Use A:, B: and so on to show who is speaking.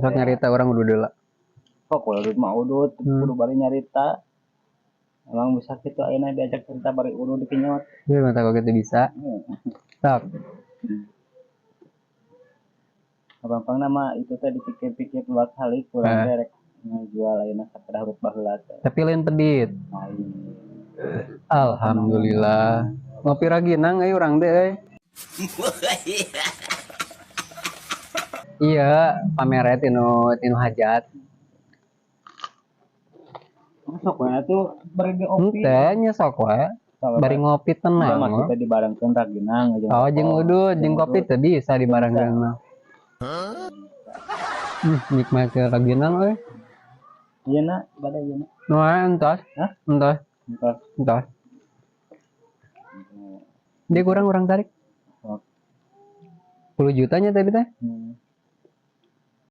A: Sok nyarita, urang udah dulu.
B: Kok kalau udut mah udut, kudu bari nyarita. Emang bisa gitu ayeuna diajak cerita bari udut dikenyot.
A: Ya mata kok gitu bisa. Sok.
B: Gampang nama itu teh dipikir-pikir dua kali kurang
A: Eh.
B: teh rek ngajual ayeuna sepeda huruf baheula teh.
A: Tapi lain pedit.
B: Lain.
A: Alhamdulillah. Ngopi raginang euy urang teh euy. Iya, pamere tinu tinu hajat.
B: Masuk we atuh bari di opi.
A: Henteu nya sok we. Bari ngopi tenang.
B: Maksudnya dibarengkeun raginang jeung
A: Oh, jeung
B: rokok.
A: Udut, jeung kopi teu bisa dibarengkeun mah. Nikmat raginang euy.
B: Iya na, bade ieu na.
A: Nu entos.
B: Hah?
A: Entos,
B: Entos.
A: Entos. Dia kurang urang tarik.
B: Sok.
A: 10 juta nya tadi teh.